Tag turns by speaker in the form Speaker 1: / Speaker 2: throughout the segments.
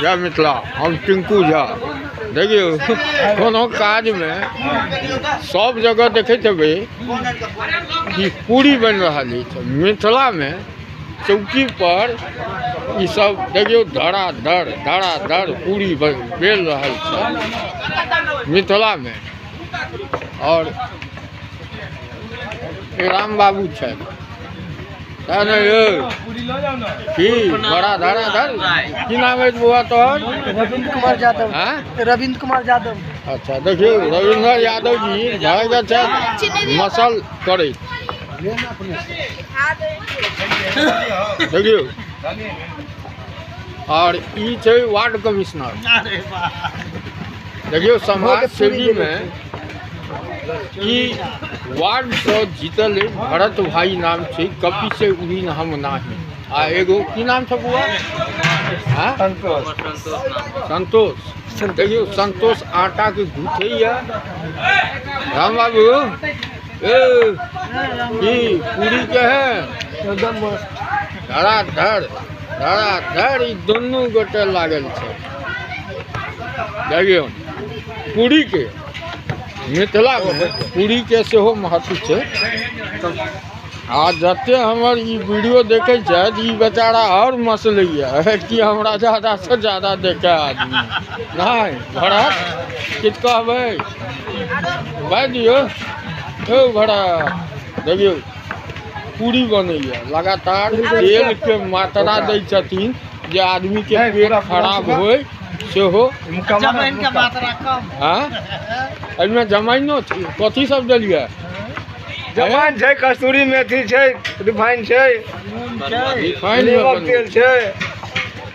Speaker 1: जय मिथिला। हम टिंकू झा। देखियौ कोनो काजमे सब जगह देखैत हेबै कि पूरी बनि रहल अछि। मिथिलामे चौकी पर ई सब देखियौ धड़ाधड़ धड़ाधड़ पूरी बेल रहल छै मिथिलामे। और राम बाबू छथि की बड़ा धड़ाधड़। की नाम है बौआ तोहर?
Speaker 2: रविंद्र कुमार यादव। रविंद्र कुमार यादव।
Speaker 1: अच्छा, देखियौ रविंद्र यादव जी भए छथि मसल करैत। देखियौ और ई छै वार्ड कमिश्नर। देखियौ समाज सेवी में ई वार्ड से जीतल भरत भाई नाम छै, कपी से उड़ी हम नाही। आ एगो की नाम छै बुआ? संतोष। देखियौ संतोष आटा के गुथैया। राम बाबू ए की पूरी के है
Speaker 2: एकदम मस्त
Speaker 1: धड़ाधड़ धड़ाधड़ ई दुनू गोटे लागल छै। देखियौ पूरी के मिथिला में पूरी के सेहो महत्व छै। आ जते हमर ई वीडियो देखै छथि ई बेचारा और मसलैया कि हमरा ज्यादा से ज्यादा देखे आदमी। नहीं भरत किछु कहबै? बाजि दियौ। ओ भरत देखियौ पूरी बनैया, लगातार तेल के मात्रा दै छथिन जे आदमी के पेट खराब होय सेहो। हाँ एहिमे जमाइनो छै। कथी सब देलियै?
Speaker 3: जमाइन छै, कस्तूरी मेथी छै, रिफाइन छै,
Speaker 1: रिफाइन
Speaker 3: में तेल छै,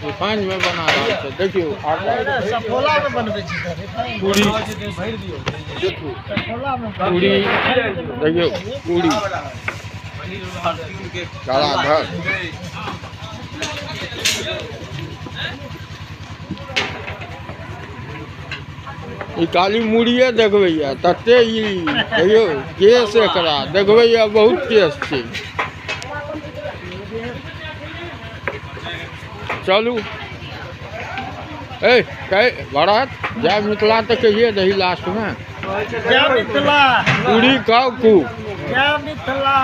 Speaker 1: रिफाइन में बना रहल छै। देखियौ
Speaker 2: सफोला में बनबै छै
Speaker 1: पूरी। पूरी देखियौ पूरी धड़ाधड़। ई खाली मुड़िए देखबैया तते ई देखियौ केस एकरा देखबैया, बहुत केस छै। चलू ए कह भरत जय मिथिला तऽ कहिए दही लास्ट में।
Speaker 2: जय मिथिला।
Speaker 1: पूरी खाओ खूब।
Speaker 2: जय मिथिला।